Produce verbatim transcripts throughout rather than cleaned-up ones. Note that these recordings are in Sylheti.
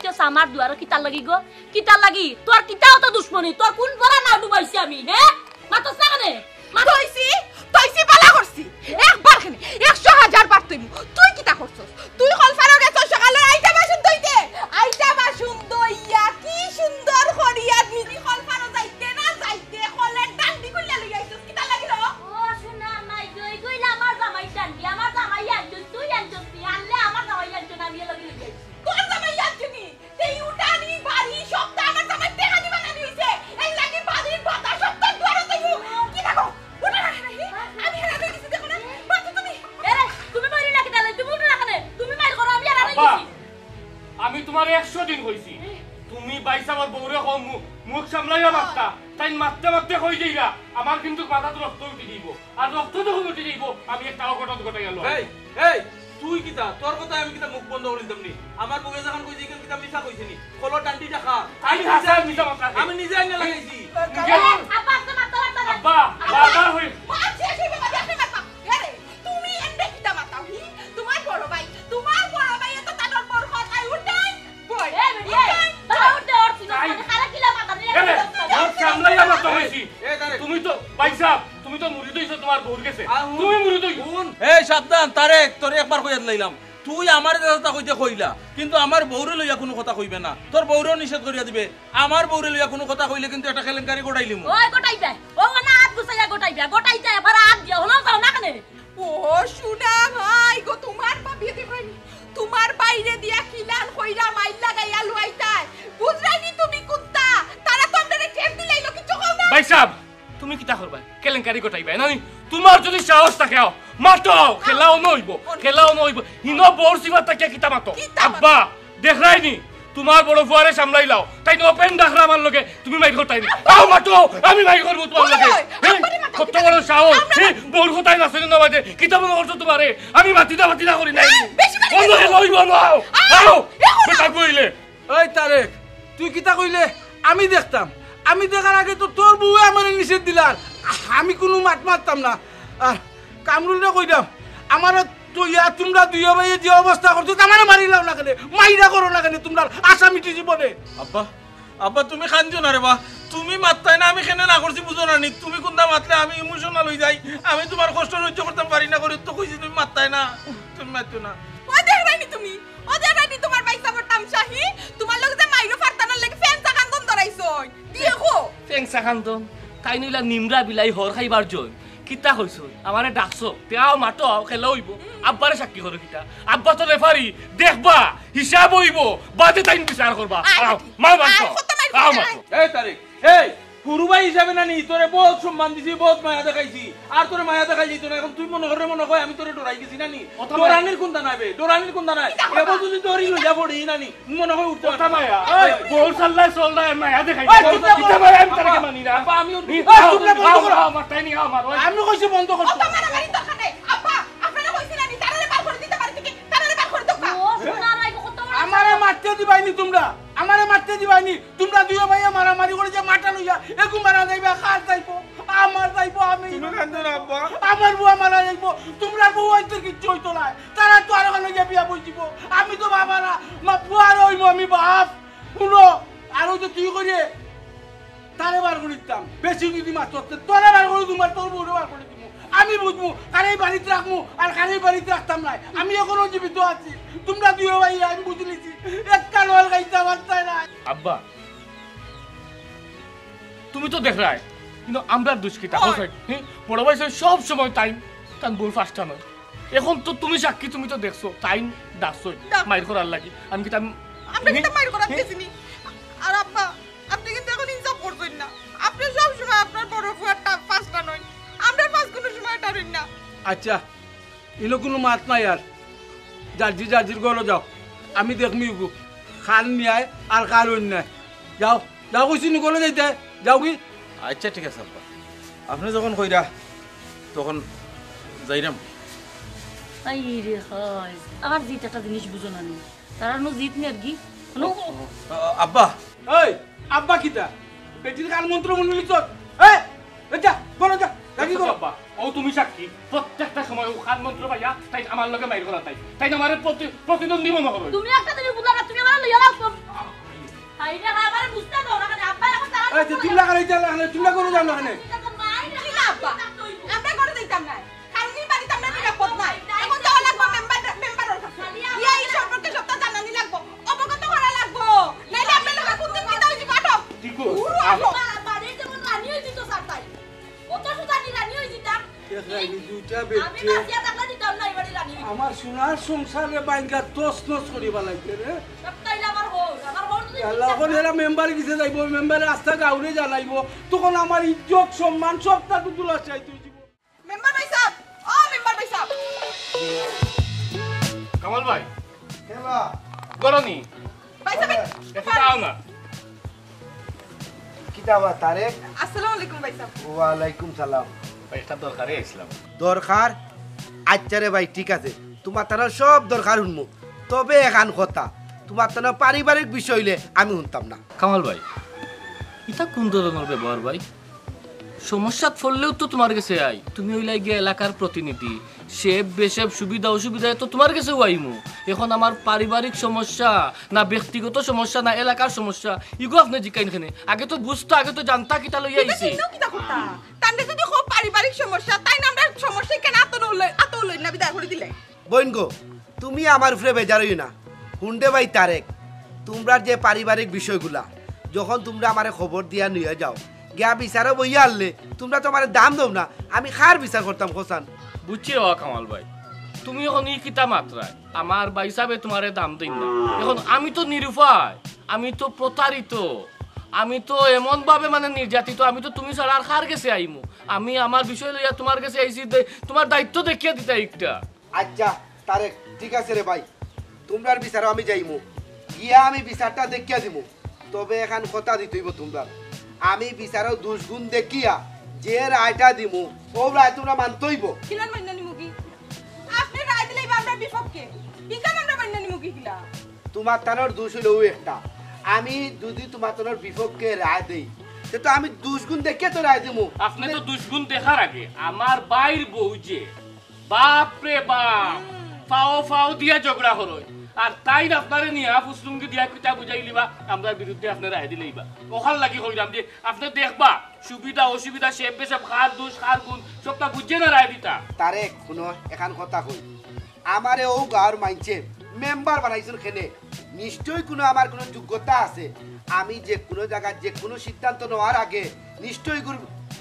আমার দুয়ারো কিতার লাগি গো? কিতার লাগি? তোর কিতাও তো দুশমনি, তোর কুন বলা না ডুবাইছি আমি, হে? মাতস না কেনে? মাত- তইছি, তইছি বালা করছি। একবার কেনে, একশো হাজার বার তইমু। তুই কিতা করছস? তুই কলপারো গেছস সকালে আইটা বাসন ধইতে। আইটা বাসন ধইয়া কি সুন্দর করিয়া নিজে কলপারো যাইতে না যাইতে কলের ডান্ডি কইলা লই আইছস। কিতার লাগি রে? ও সোনা মাই, দই কইলা আমার জামাই ডান্ডি, আমার জামাই আনছস, তুই আনছস নি? আনলে আমার জামাই আনছস না, আমি এর লাগি লই আইছি। তোর জামাই আনছস নি? এই উঠানি বাড়ি সবটা আমার জামাই টেকা দি বানানি হইছে। এই লাগি বাড়ির বাতা সবটা দুয়ারে তাইও। কি দেখো? উঠা রাখে নাই? আমি হেরা হয়ে গেছি, দেখো না? মাতো তুমি। এরে, তুমি মারি না কিতা লাই? তুমি উঠো না কেনে? তুমি মাইর করো, আমি আর আরে আব্বা, গেছি। আমি তোমার একশো দিন কইছি। তুমি বাইসাবর বউরে কও মু-, মুখ সামলাইয়া মাততা। তাই মাততে মাততে কই যাইরা। আমার কিন্তু মাথাত রক্ত উঠি দিব। আর রক্ত যখন উঠি দিব, আমি একটা অঘটন ঘটাই গেল। এই, এই, তুই কিতা? তোর কথা আমি কিতা মুখ বন্ধ করে দিতাম নি? আমার বউয়ে যখন কইছে, ইখান কিতা মিছা কইছে নি? কলর ডান্ডিটা কার? আমি হাছা মিছা মাততাছি। আমি নিজে আইনা লাগাইছি। আব্বা, আব্বা, মাততে পারতা না। আব্বা, বারবার হই। মার শেষ হইবে, বাদে আপনি মারবা। আরে, তুমি এমনি কিতা মাতাও, হি? তোমার বড় ভাই, তোমার বড় ভাই এত তাড়ার বড় কথায় উঠাই, বই। এ, বেটি, এ, উঠাই, বাবা বই। উঠতে ওর ছিল, তাই। মানে, খারাপ কিলা মাথা নিয়ে এ, রে, মুখ সামলাই আমার তো হইছি। এ, তারেক। তুমি তো, ভাই সাহেব, তুমি তো মুরিদ হইছো তোমার বউর গেছে। আ, হুন। তুমি মুরিদ হইছো। হুন। এই, সাবধান, তারেক, তোরে একবার কইয়া দিলাইলাম। তুই আমারে যে কথা কইতে কইলা, কিন্তু আমার বউরে লইয়া কোনো কথা কইবে না। তোর বউরেও নিষেধ করিয়া দিবে। আমার বউরে লইয়া কোনো কথা কইলে কিন্তু একটা কেলেঙ্কারি গোটাইলিমু। ওই গোটাইবে। ও না, আত গুছাইয়া গোটাইবে। গোটাইতে এবার আত দিয়া হলো যাও না কেনে? ও সোনা ভাই গো, তোমার ভাবিয়ে দেখরাইনি, তোমার বাইরে দিয়া খিলান কইরা মাইর লাগাইয়া লুয়াইতায়। বুঝরাইনি তুমি কুত্তা? তারা তো আমরারে ঠেক দিলাইলো, কিচ্ছু কও না। ভাই সাহেব, তুমি কিতা করবায়? কেলেঙ্কারি গোটাইবায় নানি? তোমার যদি সাহস থাকে, আও, মাতো, খেলাও নইব, খেলাও নইব। হিনো বউর সিফাত থাকিয়া কিতা মাতো? কিতা মাতো? আব্বা, দেখরাইনি, তোমার বড় ফুয়ারে সামলাইলাও। তাইন open ডাকরা আমার লগে, তুমি মাইর করতায় নি। আও মাতো, আমি মাইর করবো তোমার লগে। ওই, ওই, হে, আব্বারে মাতো, কত বড় সাহস। হে, বউর কথায় না শুনে না বাজে। কিতা মনে করছো তোমারে? আমি মাতি না, মাতি না করি নাই। বেশি মাতি অন্য না। কেউ হইব না। আও, আও, আও, এখন বেটা কইলে। ওই তারেক, তুই কিতা কইলে? আমি দেখতাম। আমি দেখার আগে তো তোর বউয়ে আমারে নিষেধ দিলার। আমি কোনো মাত মারতাম না। আর কামরুলরে কইলাম, আমারে তো ইয়া তোমরা দুইও ভাইয়ে যে অবস্থা করছো, আমারে মারিলাও না কেনে? মাইরা করো না কেনে? তোমরা আসামি জীবনে। আব্বা, আব্বা, তুমি কান্দিও না রে বা। তুমি মাততায় না, আমি কেনে না করছি বুঝো না নি? তুমি কোনটা মাতলে আমি emotional হই যাই। আমি তোমার কষ্ট সহ্য করতাম পারি না করি তো কইছি তুমি মাততায় না। তুমি মাতিও না। ও দেখরাইনি তুমি, ও দেখরাইনি তোমার ভাই সাবর তামশা, হি? তোমার লগে যে মাইরো ফারতানার লাগি ফেংসা কান্দন ধরাইছইন। দেখো। ফেংসা কান্দন, তাইন অইলা নিমরা বিলাই হর খাইবার জইন। কিতা কইছো? আমারে ডাকছো? তে আও মাতো, আও, খেলা অইবো। আব্বারে সাক্ষী করো কিতা? আব্বা তো রেফারি, দেখবা, হিসাব অইবো, বাদে তাইন বিচার করবা। আয় আও, মাতো। মার মাতো। আয়, কত মাইর আও করতে মাতো। এই তারেক, এই, হুরু ভাই হিসাবে না নি, তোরে বহুত সম্মান দিছি, বহুত মায়া দেখাইছি। আর তোরে মায়া দেখাই যাইতো না। এখন তুই মনে করে মনে কয় আমি তোরে ডরাই গেছি না নি? কথা মায়া। ডরানির কোনটা নাই বে? ডরানির কোনটা নাই? কিতা কথা? এবার যদি তোরই লইয়া পড়ি না নি? মনে হয় উঠতে কথা পারে। মায়া। ওই, বউর সাল্লায় চল না, মায়া দেখাই। ওই, চুপ থাক। কিতা মায়া, আমি তারে মানি না। আব্বা, আমি উঠবো। নি, ওই, আও, চুপ থাক, বন্ধ আও, করো। আও, মারতাই নি, আও, মার, ওই। আমি কইছি বন্ধ করতে। কথা মারামারি দরকার নাই। আব্বা, আপনারা কইছেন আমি তারারে বার করে দিতে পারি থেকে, তারারে বার করে দাও। ও, সোনা নাই, কত বড় আমারে মারতে দিবাইনি তোমরা, আমারে মারতে দিবাইনি। তোমরা দুইও ভাইয়ে মারামারি করে যে মাথা লইয়া, এগু মারা যাইবা, কার যাইবো? আমার যাইবো, আমি। তুমি কান্দো না, আব্বা। আমার বউ মারা যাইবো, তোমরা বউ আইতে কিচ্ছু হইতো না। তারা তো আরো কেন গিয়া বিয়া বই দিব? আমি তো বাবা না, মা বুয়ার হইব, আমি বাপ। শুনো, আর ওই যে তুই করে তারে বার করে দিতাম, বেশি যদি মাছ ধরতে, তোরা বার করে তোমার তোর বউরে বার করে দিব। আমি বুঝবো, কারে এই বাড়িতে রাখবো আর কারে এই বাড়িতে রাখতাম নাই। আমি এখনো জীবিত আছি, তোমরা দুই ভাই আমি বুঝে নিছি। একটা নল খাইতে পারতায় না। আব্বা, তুমি তো দেখরায়, কিন্তু আমরার দুষ কিতা? ওই। হোসেন, হুম? বড় ভাই সব সময় তাইন, তান বউর ফাঁসটা নয়। এখন তো তুমি সাক্ষী, তুমি তো দেখছো, তাইন ডাকছই, ডাক। মাইর করার লাগি। আমি কিতা, আমি, আমরা তুমি, কিতা মাইর করার হুম? গেছি নি? আর আব্বা, আপনি কিন্তু এখন ইনসাফ করছেন না। আপনি সব সময় আপনার বড় ফুয়ারটা ফাঁসটা নয়, আমরা ফাঁস কোনো সময় টারইন না। আচ্ছা, ইনো কোনো মাত নাই আর। জার্জি জার্জির ঘরো যাও, আমি দেখমি ওগু। খান নিয়ায় আর খান অন্যায়। যাও, যাও কইছি নি ঘরো যাইতে, যাও কি? আচ্ছা, ঠিক আছে আব্বা, আপনি যখন কইরা তখন যাইরাম। আই রে হায়, আমার জিত একটা জিনিস বুঝো না নি। তারা নু জিত নেরগি, নু আ-, আব্বা। এই, আব্বা কিতা? বেটির কান মন্ত্র মনে লিখছ? এই, এই যা, ঘরো যা, রাগি করো। আব্বা, ও তুমি সাক্ষী, প্রত্যেকটা সময় ও কান মন্ত্র পাইয়া তাই আমার লগে মাইর করা তাই। তাই আমারে প্রতি-, প্রতিদ্বন্দ্বী মনে করো। তুমি একটা জিনিস বুঝলা না, তুমি আমার লইয়া লাও। আচ্ছা, তোমরা কারে যাও না কেনে? তোমরা করে যাও না কেনে? না, আব্বা, আমরা করে দিতাম না। কারণ এই বাড়িতে আমরা নিরাপদ নাই। এখন যাওয়া লাগবো মেম্বার, মেম্বারের কাছে। গিয়া এই সম্পর্কে সবটা জানানি লাগবো, অবগত করা লাগবো। নাইলে আপনার লোকে কোন দিন কিতা হইছে, আটক। ঠিক আছে। উরু আটক। বাড়ির যেমন রানী হয়ে দিত স্যার তাই। অত সুতা নি রানী হয়ে দিতা। দেখলাই নি দুইটা আমি বেটি। বাঁচিয়া থাকলে দিতাম না এই বাড়ি রানী হয়ে। আমার সোনার সংসারে বাইঙ্গা তছনছ করিবা লাগবে রে। সব তাইলে আমার হউর, আমার হউর যদি আল্লাহ, ঠিক এখন থাকে। এরা মেম্বার গেছে যাইবো, মেম্বারে আস্তা গাউরে জানাইবো, তখন আমার ইজ্জত সম্মান সবটা তো দুলাশাই তুই দিব। মেম্বার ভাই সাহেব, ও মেম্বার ভাই সাহেব। কামাল ভাই, কেবা? গরনি। ভাই সাহেব, একটু আও না। কিতা বা তারেক? আসসালামু আলাইকুম ভাই সাহেব। ওয়ালাইকুম সালাম। ভাই, একটা দরকারে আইছিলাম। দরকার? আচ্ছা রে ভাই, ঠিক আছে, তোমার তারা সব দরকার শুনমু। তবে এখান কথা, তোমার তারা পারিবারিক বিষয় হইলে আমি শুনতাম না। কামাল ভাই, ইটা কোন ধরনের ব্যবহার ভাই? সমস্যাত পড়লেও তো তোমার গেছে আই। তুমি হইলাই গিয়া এলাকার প্রতিনিধি, সেব বেসেব সুবিধা অসুবিধায় তো তোমার গেছেও আইমু। এখন আমার পারিবারিক সমস্যা, না ব্যক্তিগত সমস্যা, না এলাকার সমস্যা, ইগু আপনে জিকাইন কেনে? আগে তো বুঝতা, আগে তো জানতা কিতা লইয়া আইছি। কিতা করতা? তাইলে যদি খুব পারিবারিক সমস্যা, তাইন আমরা সমস্যা কেনে আতো লই, আতো লই না বিদায় করে দিলে? বইন গো, তুমি আমার উপরে বেজার হইও না। হুন্ডে ভাই তারেক, তোমরার যে পারিবারিক বিষয়গুলা, যখন তোমরা আমারে খবর দিয়া নিয়ে যাও, গিয়া বিচারো বইয়া আনলে, তোমরা তো আমারে দাম দেও না, আমি কার বিচার করতাম কোসান? বুঝছি ও কামাল ভাই, তুমি এখন ই কিতা মাতরায়? আমার ভাই সাহেবে তোমারে দাম দেইন না। এখন আমি তো নিরুপায়, আমি তো প্রতারিত, আমি তো এমন ভাবে মানে নির্যাতিত, আমি তো তুমি ছাড়া আর কার গেছে আইমু? আমি আমার বিষয় লইয়া তোমার গেছে আইছি, দে-, তোমার দায়িত্ব দেখিয়া দিতা একটা। আচ্ছা, তারেক, ঠিক আছে রে ভাই, তোমরার বিচারো আমি যাইমু, গিয়া আমি বিচারটা দেখিয়া দিমু। তবে এখান কথা দিতে হইব তোমরা, আমি বিচারো দুষগুণ দেখিয়া যে রায়টা দিমু, ও রায় তোমরা মানতে হইব। কিলান মাইন্না নিমুগি? আপনে রায় দিলে ইবা আমরার বিপক্ষে, ইখান আমরা মাইন্না নিমুগি কিলা? তোমার তানোর দুষ হইল ওই একটা, আমি যদি তোমার তানোর বিপক্ষে রায় দেই, তে তো আমি দুষগুণ দেখিয়া তো রায় দিমু। আপনে তো দুষগুণ দেখার আগে আমার ভাইর বউ যে বাপ রে বাপ, ফাও ফাও দিয়া ঝগড়া করই। আর তাইন আপনারে নিয়া ফুসলুঙ্গি দিয়া কিতা বুঝাইলিবা, আমরার বিরুদ্ধে আপনে রায় দিলাইবা। অখান লাগি কইরাম যে আপনে দেখবা, সুবিধা অসুবিধা, সেব বেসেব, কার দুষ কার গুণ, সবটা বুঝিয়া না রায় দিতা। তারেক, হুনো, এখান কথা কই, আমারে ও গাঁওর মাইনষে মেম্বার বানাইছইন কেনে? নিশ্চয়ই কুনু আমার কুনু যোগ্যতা আছে। আমি যে কুনু জাগাত যে কুনু সিদ্ধান্ত নেওয়ার আগে নিশ্চয়ই ইগুর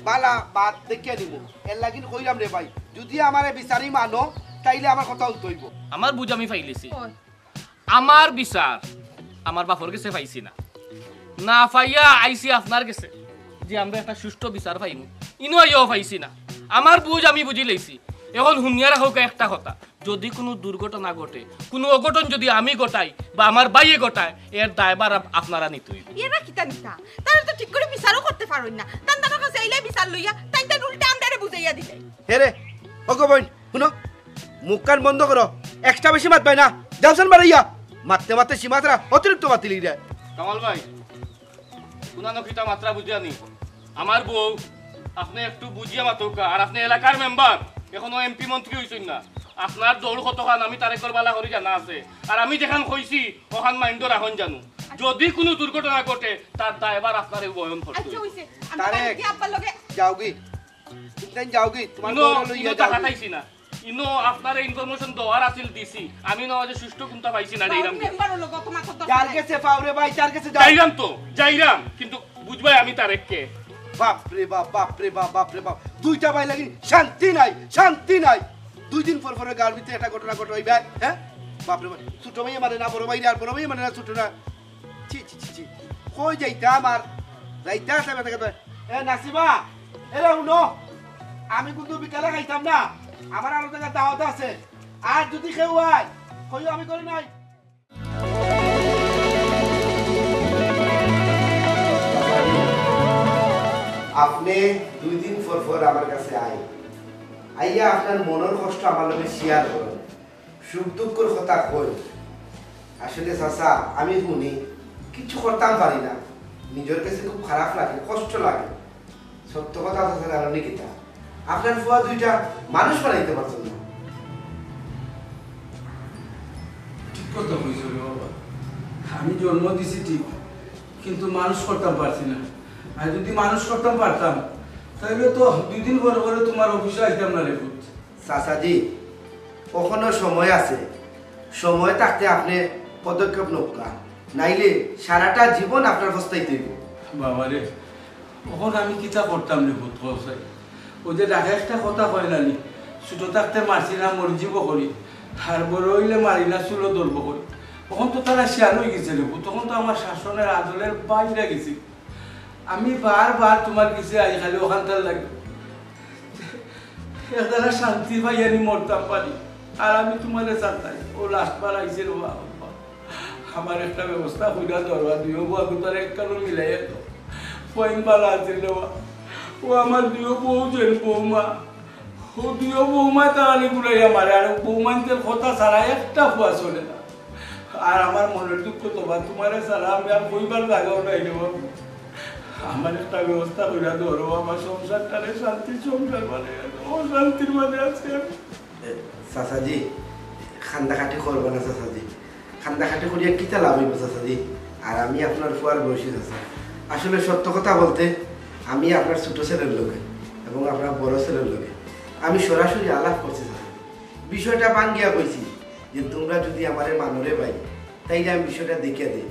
বালা বাদ দেখিয়া নিমু। এর লাগিন কইরাম রে ভাই, যুদি আমারে বিচারি মানো, তাইলে আমার কথা হুনতে অইবো। আমার বুঝ আমি পাইলিছি। ওই। আমার বিচার আমার বাপর গেছে পাইছি না, না পাইয়া আইছি আপনার গেছে যে আমরা একটা সুষ্ঠু বিচার পাইমু। ইনো আইয়াও পাইছি না। আমার বুঝ আমি বুঝি লইছি। এখন হুনিয়া রাখউক্কা একটা কথা, যুদি কুনু দুর্ঘটনা ঘটে, কুনু অঘটন যুদি আমি ঘটাই বা আমার ভাইয়ে ঘটায়, এর দায়ভার আপ-, আপনারা নিতে অইবো। এরা কিতা নিতা? তারা তো ঠিক করি বিচারও করতে পারইন না। তান তানর কাছে আইলে বিচার লইয়া, তাইন তাইন উল্টা আমরারে বুঝাইয়া দিলে। হে রে, ওগো বইন, হুনো, মুখখান বন্ধ করো, extra বেশি মাতবায় না, যাওছান বারইয়া। মাততে মাততে সীমা ছাড়া অতিরিক্ত মাতিলি রে। কামাল ভাই, কুনানো কিতা মাতরা বুঝিয়া নি? আমার বউ, আপনে একটু বুঝিয়া মাতউক্কা। আর আপনে এলাকার মেম্বার, এখনো এমপি মন্ত্রী অইছইন না। আপনার দৌড় কতখান আমি তারেকর বালা করি জানা আছে। আর আমি যেখান কইছি, অখান মাইন্ডো রাখইন জানু। যুদি কুনু দুর্ঘটনা ঘটে, তার দায়ভার আপনারে বহন করতে অইবো। আচ্ছা, অইছে। আমি তারেক, বাড়িত গিয়া আব্বার লগে যাওগি। তুমি যাওগি, তোমার ইনো, বউরে লইয়া ইনো টাকা যাওগি। খাটাইছি না। ইনো আপনারে information দেওয়ার আছিল দিছি। আমি না যে সুষ্ঠু কুনতা পাইছি না, যাইরাম। মেম্বার হলো গত মাসের দশ যার তারিখ। গেছে পাও রে ভাই, যার গেছে যাও। যাইরাম তো, যাইরাম, কিন্তু বুঝবায় আমি তারেকরে। বাপ রে বাপ, বাপ রে বাপ, বাপ রে বাপ। দুইটা ভাই লাগি শান্তি নাই, শান্তি নাই। দুই দিন পর পরে গাঁওর ভিতরে একটা ঘটনা ঘটাইবা, হ্যাঁ? বাপ রে বাপ। ছোট ভাইয়ে মানে না বড় ভাইরে, আর বড় ভাইয়ে মানে না ছোট না। ছি, ছি, ছি, ছি। কই যাইতাম আর? যাইতা আছে বেটা কথা। এ নাসিমা, এরে হুনো। আমি কিন্তু বিকালে খাইতাম না। আমার আরো জাগাত দাওয়াত আছে। আর যুদি কেউ আয়, কইও আমি করি নাই। আপনে দুই দিন পর পর আমার কাছে আইন। আইয়া আপনার মনর কষ্ট আমার লগে share করইন। সুখ দুঃখর কথা কইন। আসলে চাচা, আমি হুনি, কিচ্ছু করতাম পারি না। নিজর গেছে খুব খারাপ লাগে, কষ্ট লাগে। সত্য কথা চাচা, জানইন নি কিতা? আপনার ফুয়া দুইটা মানুষ বানাইতে পারছইন না। ঠিক কথা কইছো রে বাবা। আমি জন্ম দিছি ঠিক, কিন্তু মানুষ করতাম পারছি না। আর যদি মানুষ করতাম পারতাম, তাহলে তো দুই দিন পরে পরে তোমার অফিসে আইতাম না রে পুত। চাচাজি, অখনো সময় আছে, সময় থাকতে আপনে পদক্ষেপ নউক্কা, নাইলে সারাটা জীবন আপনার পস্তাইতে অইবো। বাবারে, অখন আমি কিতা করতাম রে পুত, কও চাই? ওই যে ঢাকা একটা কথা কয় না নি, "ছোট থাকতে মারছি না মরিজিব করি, আর বড় অইলে মারি না চুলো ধরব করি।" অখন তো তারা শিয়ান অই গেছে রে পুত, তখন তো আমার শাসনের আদলের বাইরে গেছে। আমি বারবার তোমার কাছে আই, খালি অখানতার লাগি। একদারা শান্তি পাইয়া নি মরতাম পারি। আর আমি তোমারে চাইতাম, ও লাস্ট বার আইছে রে বাবা। আমার একটা ব্যবস্থা কইরা দেও রে বা, দুইও বউ আমি তারে একখানো মিলাইয়া দেও। কইন বালা আছিল রে বা। ও আমার দুইও বউ যেন বৌমা। ও দুইও বৌমা তারারে ঘুরাইয়া মারে, আর বৌমাইন্তর কথা ছাড়া একটা ফুয়া চলে না। আর আমার মনের দুঃখ তো বা তোমারে ছাড়া আমি আর কইবার জাগাও নাই রে বাবা। আমার একটা ব্যবস্থা কইরা দেও রে বা, আমার সংসারটারে শান্তির সংসার বানাইয়া দেও। অশান্তির মাঝে আজকে আমি এ, চাচাজি, কান্দাকাটি করবা না চাচাজি। কান্দাকাটি করিয়া কিতা লাভ অইবো চাচাজি? আর আমি আপনার ফুয়ার বয়সী চাচা। আসলে সত্য কথা বলতে, আমি আপনার ছোট ছেলের লগে এবং আপনার বড় ছেলের লগে আমি সরাসরি আলাপ করছি চাচা। বিষয়টা ভাঙ্গিয়া কইছি যে তোমরা যদি আমারে মানো রে ভাই, তাইলে আমি বিষয়টা দেখিয়া দেই।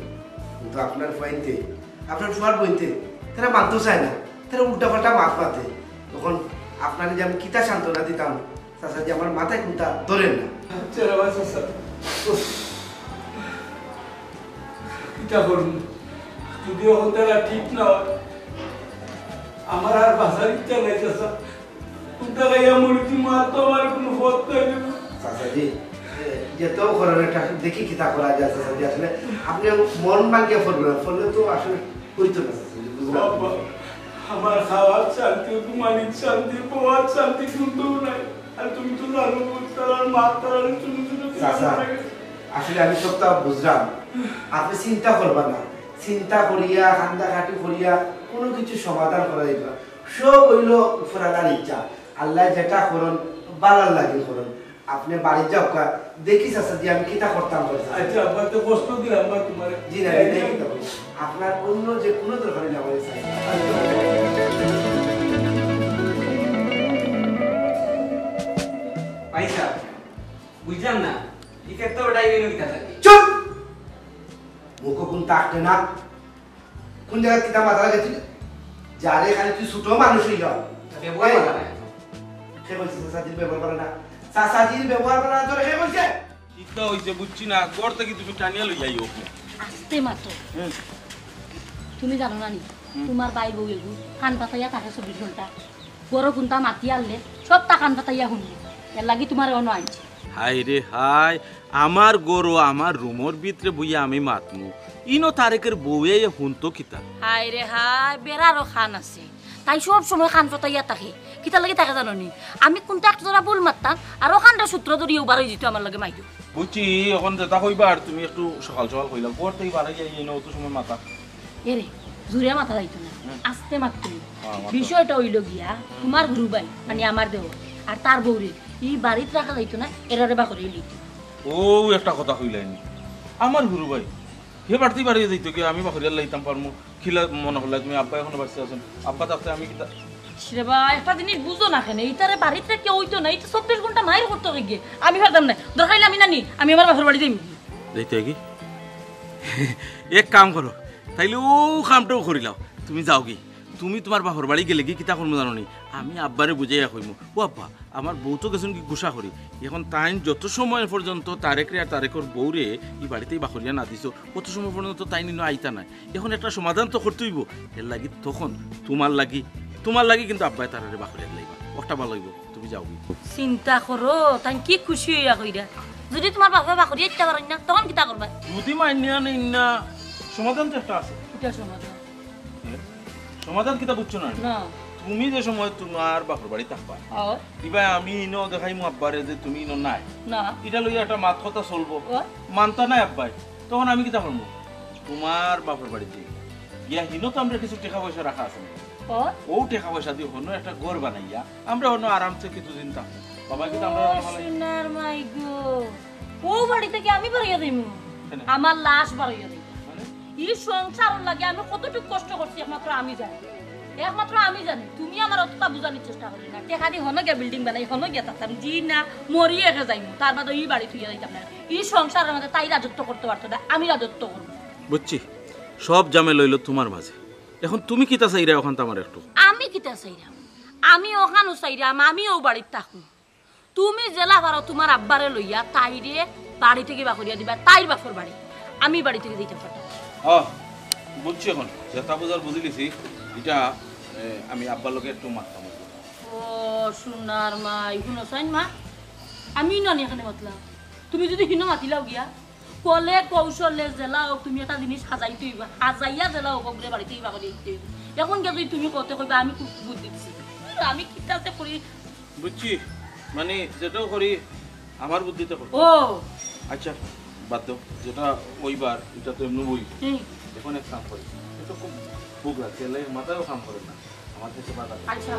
কিন্তু আপনার ফুয়াইন্তে, আপনার ফুয়ার বইন্তে, তারা মানতেও চায় না, তারা উল্টাপাল্টা মাত মাতে। তখন আপনারে যে আমি কিতা সান্ত্বনা দিতাম, চাচাজি, আমার মাথায় কুন্তা ধরের না। আচ্ছা রে বা চাচা, উফ, কিতা করমু? যদি অখন তারা ঠিক না অয়, আমার আর বাঁচার ইচ্ছা নাই চাচা। কুন্তা খাইয়া মরিতে মার তো আমার কোনো পথ নাই রে বা। চাচাজি, এ, যেতাউ করেন একটা দেখি কিতা করা যায় চাচাজি। আসলে আপনে মন ভাঙ্গিয়া পড়বেন না, পড়লে তো আসলে অইতো না চাচাজি, বুঝলেন? বাবা, আমার খাওয়ার শান্তি, ঘুমানির শান্তি, বওয়ার শান্তি কুন্তাউ নাই। আর তুমি তো জানো, তারার মা তারার ছোট ছোট চাচা, আসলে আমি সবটা বুঝলাম। আপনে চিন্তা করবা না, চিন্তা করিয়া, কান্দাকাটি করিয়া কোনো কিছু সমাধান করা যাইতো না। সব অইলো উপরআলার ইচ্ছা। আল্লায় যেটা করইন, ভালার লাগি করইন। আপনে বাড়িত যাউক্কা, দেখি চাচাজি আমি কিতা করতাম পারি। আচ্ছা, আব্বা, তো কষ্ট দিলাম বা তোমারে। জি না, এটাই কিতা বলি। আপনার অন্য যে কোনো দরকার অইলে আমারে চাই। ভাই সাহেব, বুঝলাম না, ই ক্ষেত্রে ওটাই হইল কিতা চাকরি? চুপ! মুখো কুন্তা আটকে না। কোন জাগাত কিতা মাথা লাগাইলি? যারে খালি তুই ছোট মানুষ অইয়া। ব্যবহার এই, ভালা নায়। কে কইছে চাচাজির ব্যবহার ভালা না? চাচাজির ব্যবহার ভালা না, তোরে কে কইছে? কিতা অইছে বুঝছি না, ঘর থাকি তুমি টানিয়া লই যাইও। আস্তে মাতো। হুম। তুমি জানো না নি, হুম। তোমার ভাইর বউ এগু কান পাতাইয়া থাকে চব্বিশ ঘন্টা। বড় কুন্তা মাতি আনলে সবতা কান পাতাইয়া হুনবো। এর লাগি তোমারে অনো আনছি। হায় রে হায়, আমার ঘরো আমার রুমর ভিতরে বইয়া আমি মাতমু, ইনো তারেকের বউয়ে হুনতো কিতা? হায় রে হায়, বেড়ারও কান আছে, তাই সব সময় কান পাতাইয়া থাকে। কিতার লাগি থাকে জানো নি? আমি কুন্তা একটা জোড়া ভুল মাততাম, আর অখানর সূত্র ধরিয়া বার অই যিতো আমার লগে মাইরো। বুঝছি, অখন যেতা কইবা আর তুমি একটু সকাল সকাল কইলাও, ঘর থাকি বার অইয়া ইনো অত সময় মাতা। এরে, জুরে মাতা যাইতো না, হুম। আস্তে মাততে অইবো। হ্যাঁ, মাতো। বিষয়টা অইলো গিয়া, হুম। তোমার হুরু ভাই, মানে আমার দেওর, আর তার বউরে ই বাড়িত রাখা যাইতো না, এরারে বাখরিয়া লইতো। ও, একটা কথা কইলায়নি, আমার হুরু ভাই, হে বাড়িত বার অইয়া যাইতো গিয়া, আমি বাখরিয়া লাইতাম পারমু। কিলা মনো করলায় তুমি আব্বা অখনো বাঁচিয়া আছইন? আব্বা থাকতে আমি কিতা? রে বা, একটা জিনিস বুঝো না কেনে? ইতারে বাড়িত রাখিয়া অইতো না, ইতা চব্বিশ ঘন্টা মাইর করতো গিয়া। আমি পারতাম না। দরকার অইলে আমি নানি, আমি আমার বাপর বাড়ি যাইমু। যাইতে কি? এক কাম করো, তাইলে অউ কামটাউ করিলাও। তুমি যাওগি। তুমি তোমার বাপর বাড়ি গেলেগি কিতা করমু জানো নি? আমি আব্বারে বুঝাইয়া কইমু, "ও আব্বা, আমার বউ তো গেছইনগি গুসা করি। অখন তাইন যত সময় পর্যন্ত তারেকরে আর তারেকর বউরে ই বাড়িত বাখরিয়া না দিছো, অত সময় পর্যন্ত তাইন ইনো আইতা নায়। অখন একটা সমাধান তো করতে অইবো। এর লাগি তখন তোমার লাগি, তোমার লাগি কিন্তু আব্বায় তারারে বাখরিয়া লাইবা। অটা ভালা অইবো, তুমি যাওগি।" চিন্তা করো, তাইন কি খুশি অইয়া কইরা। যদি তোমার বাপে বাখরিয়া আইতা পারইন না, তখন কিতা করবায়? যদি মানিয়া নেইন না, সমাধান তো একটা আছে। কিতা সমাধান? সমাধান কিতা বুঝছো না? না। তুমি যে সময় তোমার বাপর বাড়ি থাকবায়, অয়। ইবায় আমি ইনো দেখাইমু আব্বারে যে তুমি ইনো নাই। না। ইটা লইয়া একটা মাত কথা চলবো। অয়। মানতা নায় আব্বায়। তখন আমি কিতা করমু? তোমার বাপর বাড়িত গিয়া হিনো তো আমরার কিছু টেকা পয়সা রাখা আছে। অয়। অউ টেকা পয়সা দি হনো একটা ঘর বানাইয়া আমরা হনো আরামসে কিছুদিন থাকমু। বাবা কিতা আমরা ও সোনার মাই গো। অউ বাড়ি থাকি আমি বারইয়া যাইমু। কেনে? আমার লাশ বারইয়া যাইমু। মানে? ই সংসারর লাগি আমি কতটুক কষ্ট করছি একমাত্র আমি জানি, একমাত্র আমি জানি। তুমি আমার অতটা বুঝানির চেষ্টা করি না। টেকা দি হনো গিয়া বিল্ডিং বানাই, হনো গিয়া থাকতাম, জি না, মরি একে যাইমু, তার বাদে ই বাড়ি থুইয়া যাইতাম না। ই সংসারর মাঝে তাই রাজত্ব করতে পারতো না, আমি রাজত্ব করবো। বুঝছি, সব জামেলা অইলো তুমার মাঝে। এখন তুমি কিতা চাইরায় অখানতা আমার একটু? আমি কিতা চাইরাম? আমি অখানউ চাইরাম, আমি অউ বাড়িত থাকমু। তুমি যেলা পারো তুমার আব্বারে লইয়া তাইরে বাড়ি থাকি বার করিয়া দিবা, তাইর বাপর বাড়ি। আমি বাড়ি থাকি যাইতাম পারতাম না। ও, বুঝছি এখন। যেতা বুঝার বুঝিলিছি। ইটা, এ, আমি আব্বার লগে একটু মাততাম। ও, সোনার মাই, হুনো চাইন মা, আমি নানি এখানে মাতলাম। তুমি যদি হিনো মাতিলাও গিয়া, কলে কৌশলে যেলা অউক, তুমি একটা জিনিস হাজাইতে অইবা, হাজাইয়া যেলা অউক, অগুরে বাড়ি থাকি বার করিয়া দিতে অইবা। এখন গিয়া যদি তুমি কওতে কইবা, আমি খুব বুদ্ধি দিছি। আমি কিতা যে করি। বুঝছি, মানে যেটাও করি আমার বুদ্ধিতে করতে। ও। আচ্ছা, বাদ দেও, যেটা অইবার, ইটা তো এমনে অইবো। হুম। এখন এক কাম করি, একটু খুব ভুক লাগছে, এর লাগি মাথায়ও কাম করে না, আমার কাছে বাধা। আচ্ছা।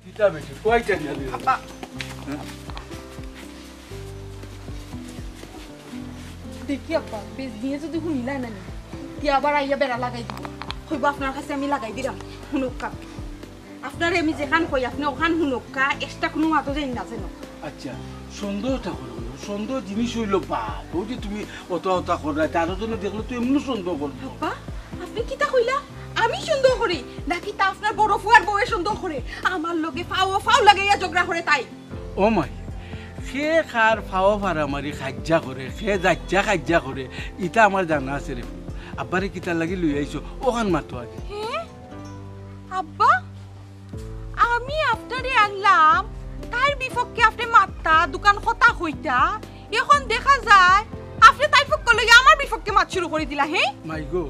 কিতা বেটি, কয়টা নিয়া দিলে? আব্বা। হ্যাঁ? দেখি আব্বা, বেশ দিয়ে যদি হুনিলা না নি, তে আবার আইয়া বেড়া লাগাই দিব। কইবো আপনার কাছে আমি লাগাই দিলাম, হুনুক্কা। আপনারে আমি যেখান কই, আপনে অখান হুনুক্কা, extra কুনু মাতো যাইন না যেন। আচ্ছা, সন্দেহটা করো না, সন্দেহ জিনিস অইলো বাপ। অউ যে তুমি অতা অতা কররায়, আরো জনে দেখলে তো এমনে সন্দেহ করবো। আব্বা, আপনে কিতা কইলা? আমি সন্দেহ করি? নাকি তা আপনার বড় ফুয়ার বউয়ে সন্দেহ করে? আমার লগে ফাও ফাও লাগাইয়া ঝগড়া করে তাই। ও মাই, কে কার ফাও ফাড়ামারি কাইজ্জা করে, কে যাইজ্জা কাইজ্জা করে, ইতা আমার জানা আছে রে। আব্বারে কিতার লাগি লই আইছো, অখান মাতো আগে। হে? আব্বা, আমি আপনারে আনলাম, তাইর বিপক্ষে আপনে মাততা, দুকান কথা কইতা, এখন দেখা যায় আপনে তাইর পক্ষ লইয়া আমার বিপক্ষে মাত শুরু করি দিলা, হে? মাই গো,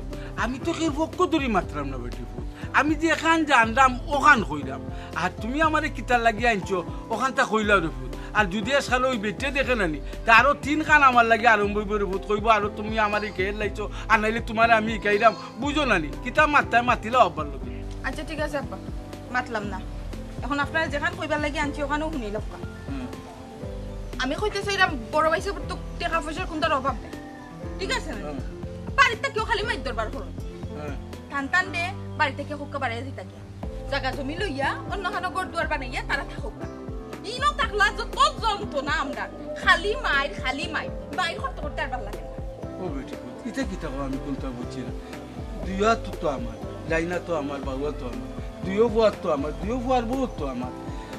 আমি তো কেউর পক্ষ ধরি মাতরাম না বেটি ফুত। আমি যেখান জানরাম অখান কইরাম। আর তুমি আমারে কিতার লাগি আনছো, অখানতা কইলাও রে ফুত। আর যদি আজকাল ওই বেটিয়ে দেখে না নি, তে আরো তিন খান আমার লাগি আরম্ভ অইবো রে ফুত। কইবো আরো তুমি আমারে হিকাইর লাইছো, আর নাইলে তুমারে আমি হিকাইরাম, বুঝো না নি? কিতা মাততায় মাতিলাও আব্বার লগে। আচ্ছা ঠিক আছে আব্বা, মাতলাম না। এখন আপনারে যেখান কইবার লাগি আনছি অখানউ হুনিলাউক্কা। হুম। আমি কইতে চাইরাম, বড় ভাই সাবর তো টেকা পয়সার কুনতার অভাব নাই, ঠিক আছে না? হুম। বাড়িত থাকিও খালি মাইর দরবার করইন। হুম। টান টান দে, বাড়ি থাকি কউক্কা বারইয়া যাইতা গিয়া। জাগা জমি লইয়া অন্য খানো ঘর দুয়ার বানাইয়া তারা থাকউক্কা। ইনো থাকলা যত যন্ত্রণা আমরার, খালি মাইর, খালি মাইর। মাইর করতে করতে আর ভালা লাগে না। ও বেটি, ইতা কিতা কও, আমি কুনতা বুঝছি না। দুইও আত তো আমার, ডাইন আত তো আমার, বাউ আত তো আমার, দুইও ফুয়া তো আমার, দুইও ফুয়ার বউ তো আমার।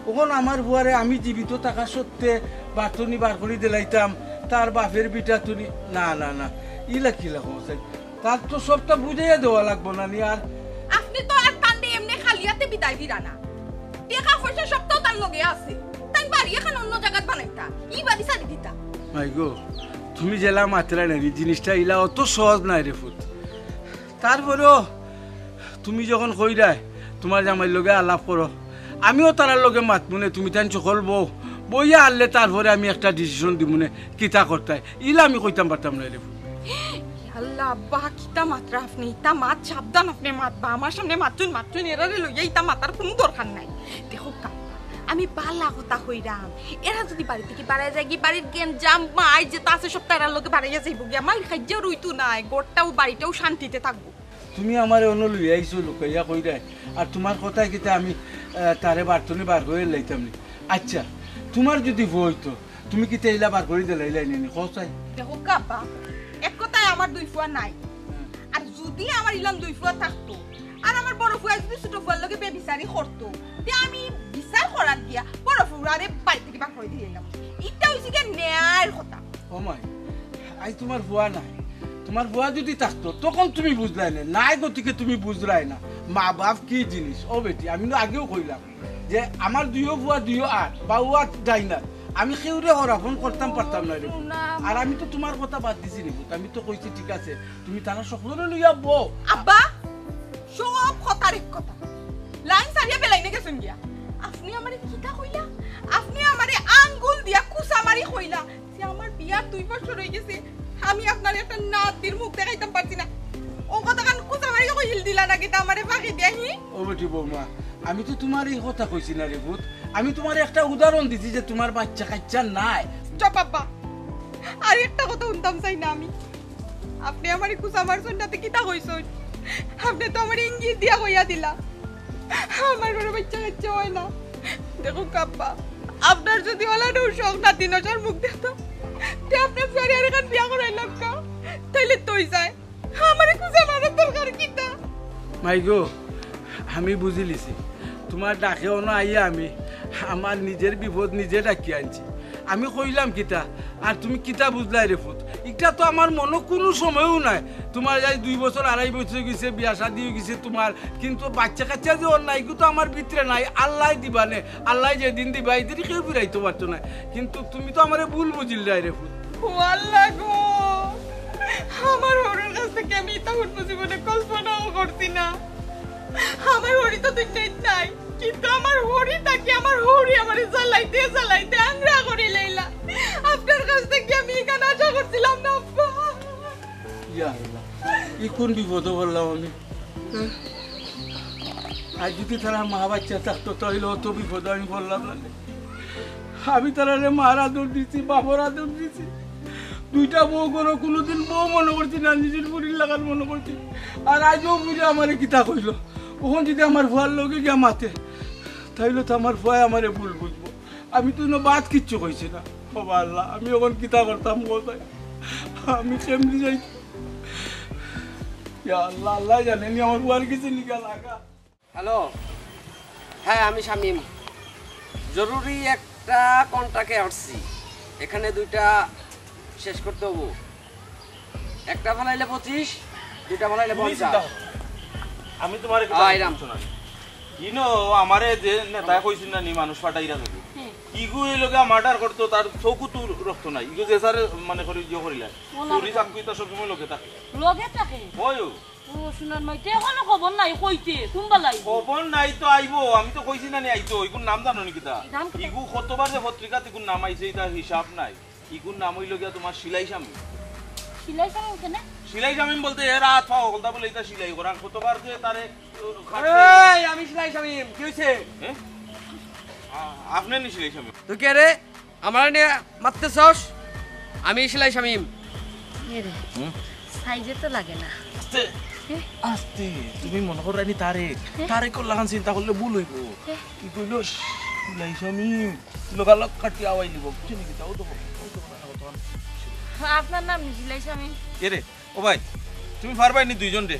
অখন আমার ফুয়ারে আমি জীবিত থাকা সত্ত্বে বাটনি বার করি দিলাইতাম, তার বাপের ভিটা থুনি, না, না, না, ইলা কিলা কও চাই? তার তো সবটা বুঝাইয়া দেওয়া লাগবো না নি আর। আপনে তো আর তানরে এমনে খালি আতে বিদায় দিরা না। টেকা পয়সা সবটাও তার লগে আছে। তাইন বাড়ি এখান অন্য জাগাত বানাইতা, ই বাড়ি ছাড়ি দিতা। মাই গো, তুমি যেলা মাতরায় না নি, জিনিসটা ইলা অত সহজ নায় রে ফুত। তারপরেও তুমি যখন কইরায়, তুমার জামাইর লগে আলাপ করো, আমিও তারার লগে মাতমুনে, তুমি তাইন সকল বউ বইয়া আনলে তারপরে আমি একটা decision দিমুনে, কিতা করতায়, ইলা আমি কইতাম পারতাম নায় রে ফুত। আল্লাহ, আব্বা, কিতা মাতরা আপনে? ইতা মাত সাবধান আপনে মাতবা। আমার সামনে মাতছইন, মাতছইন, এরারে লইয়া ইতা মাতার কুনু দরকার নাই। দেখউক্কা, আমি বালা কথা কইরাম, এরা যদি বাড়ি থাকি বারইয়া যায়গি, বাড়ির গেঞ্জাম মাইর যেতা আছে সবতা এরার লগে বারইয়া যাইবো গিয়া। মাইর কাইজ্জাও রইতো নায়, ঘরটাও বাড়িটাও শান্তিতে থাকবো। তুমি আমারে অনো লইয়া আইছো লুকাইয়া কইরায়, আর তুমার কথায় কিতা আমি, আহ, তারে বাটনি বার করি লাইতাম নি? আচ্ছা, তুমার যদি ফুয়া অইতো, তুমি কিতা ইলা বার করি দিলাইলায় নি, কও চাই? দেখউক্কা আব্বা, এক কথায় আমার দুই ফুয়া নাই। হুম। আর যদি আমার ইলান দুই ফুয়া থাকতো, আর আমার বড় ফুয়ায় যদি ছোট ফুয়ার লগে বেবিচারি করতো, তে আমি বিচার করাত গিয়া বড় ফুয়ারে বাড়ি থাকি বার করি দিলাইলাম। ইটা অইছে গিয়া ন্যায়ের কথা। ও মাই, আইজ তুমার ফুয়া নাই, তুমার ফুয়া যদি থাকতো, তখন তুমি বুঝলায় নে, নাই গতিকে তুমি বুঝরায় না। মা বাপ কি জিনিস? ও বেটি, আমি নু আগেও কইলাম, যে আমার দুইও ফুয়া দুইও আত, বাউ আত ডাইন আত, আমি কেউরে হরাফন করতাম পারতাম নায় রে। আর আমি তো তুমার কথা বাদ দিছি নি, আমি তো কইছি ঠিক আছে, তুমি তারা সকলরে লইয়া বও। আব্বা, সব কথার এক কথা, লাইন ছাড়িয়া বেলাইনে গেছইন গিয়া। আপনে আমারে কিতা কইলা? আপনে আমারে আঙ্গুল দিয়া কুচা মারি কইলা যে আমার বিয়ার দুই বছর অইগেছে, আমি আপনারে একটা নাতির মুখ দেখাইতাম পারছি না। অউ কথাখান কুচা মারি কইল দিলা না কিতা আমারে ফাঁকি দিয়া, হি? ও বেটি বৌমা, আমি তো তুমারে ই কথা কইছি না রে ফুত, আমি তুমারে একটা উদাহরণ দিছি যে তুমার বাইচ্চা কাইচ্চা নাই। চুপ আব্বা, আর একটা কথা হুনতাম চাই না আমি। আপনে আমারে খুচা মারছইন না তে কিতা কইছইন? আপনে তো আমারে ইঙ্গিত দিয়া কইয়া দিলা। আমার ঘরো বাইচ্চা কাইচ্চা অয় না। দেখউক্কা আব্বা, আপনার যুদি অলাডু শখ নাতি নজর মুখ দেখতাম, তে আপনার ফুয়ারে আরেকখান বিয়া করাইলাউক্কা, তাইলে তো অই যায়। আমারে খুচা মারার দরকার কিতা? মাই গো, আমি বুঝিলিছি, তুমার ডাকে অনো আইয়া আমি আমার নিজর বিপদ নিজে ডাকি আনছি। আমি কইলাম কিতা, আর তুমি কিতা বুঝলায় রে ফুত? ইটা তো আমার মনো কুনু সময়ও নাই। তুমার আইজ দুই বছর, আড়াই বছর অই গেছে, বিয়া শাদি অই গেছে তুমার, কিন্তু বাইচ্চা কাইচ্চা যে অর না, ইগু তো আমার ভিতরে নাই। আল্লায় দিবা নে, আল্লায় যেদিন দিবা, ইদিন কেউ ফিরাইতো পারতো নায়। কিন্তু তুমি তো আমারে ভুল বুঝিলায় রে ফুত। ও আল্লা গো, আমার হউরর কাছ থাকি আমি ইতা কুনু জীবনে কল্পনাও করছি না। আমার হউরি তো দুনিয়াত নাই, কিন্তু আমার হউরি থাকি আমার হউরি আমারে জ্বালাইতে জ্বালাইতে আংরা করিলাইলা। আপনার কাছ থাকি আমি ইখান আশা করছিলাম না, আব্বা। ইয়া আল্লা, ই কুন বিপদো পড়লাম আমি? হ্যাঁ? আইজ যুদি তারার মা বাইচ্চা থাকতো, তাইলে অত বিপদো আমি পড়লাম না। আমি তারারে মার আদর দিছি, বাপর আদর দিছি। দুইটা বউ ঘরো কুনুদিন বউ মনো করছি না, নিজর ফুড়ির লাখান মনো করছি। আর আইজও ফুড়ি আমারে কিতা কইলো, অখন যুদি আমার ফুয়ার লগে গিয়া মাতে, তাইলে তো আমার ফুয়ায় আমারে ভুল বুঝবো। আমি তো ইনো বাদ কিচ্ছু কইছি না। ও বা আল্লা, আমি অখন কিতা করতাম গো তাই? আমি কেমনে যাই? ইয়া আল্লা, আল্লায় জানে নি আমার ফুয়ার গেছে নি গেলা গা। হ্যালো, হ্যাঁ, আমি শামীম। জরুরি একটা কন্ট্রাক্টে আসছি, এখানে দুইটা শেষ করতে হবো। একটা ফালাইলে পঁচিশ, দুইটা ফালাইলে তুমি পঞ্চাশ। চিন্তা করো না। আমি তুমারে কিতা আইরাম। বুঝছো না? ইনো আমারে যে নেতায় কইছিল না নি মানুষ ফাটাইরা যাবে। হুম। ইগু এই লগে মার্ডার করতো, তার চউখো তো রক্ত নাই। ইগু যে স্যারে মানে করি ইয়ে করিলা। ওলা চুরি কথা। চাকরি তো সবসময় লগে থাকে। লগে থাকে? ওই ও। ও, সোনার মাই, তে অখনো খবর নাই, কইতে, কুনবালাই? খবর নাই তো আইবো, আমি তো কইছি না নি আইতো, ইগুর নাম জানো নি কিতা? নাম কিতা? ইগু কতবার যে পত্রিকাত ইগুর নাম আইছে, ইটার হিসাব নাই। ইগুর নাম অইলো গিয়া তুমার সিলাই শামীম। সিলাই শামীম কেনে? সিলাই শামীম বলতে এর আত পাও হকলতা বুলে ইতা সিলাই করার, কতবার যে তারে, ও, খাটছে। এই, আমি সিলাই শামীম, কি অইছে? এ? আ-, আপনে নি সিলাই শামীম? তুই কে রে? আমারে নিয়া মাততে চাস? আমি সিলাই শামীম। এ রে, হুম? সাইজে তো লাগে না। আস্তে, এ? আস্তে। তুমি মনো কররায় নি তারেক। এ? তারেকর লাখান চিন্তা করলে ভুল অইবো। এ? কি কইলো? সিলাই শামীম। লগালগ কাটিয়া আওয়াই নিবো। বুঝছো নি কিতা? ও তো বলো, ও তো বলো, ও তো বলো। আপনার নাম নি সিলাই শামীম? এ রে, ও ভাই, তুমি পারবায় নি দুইজনরে?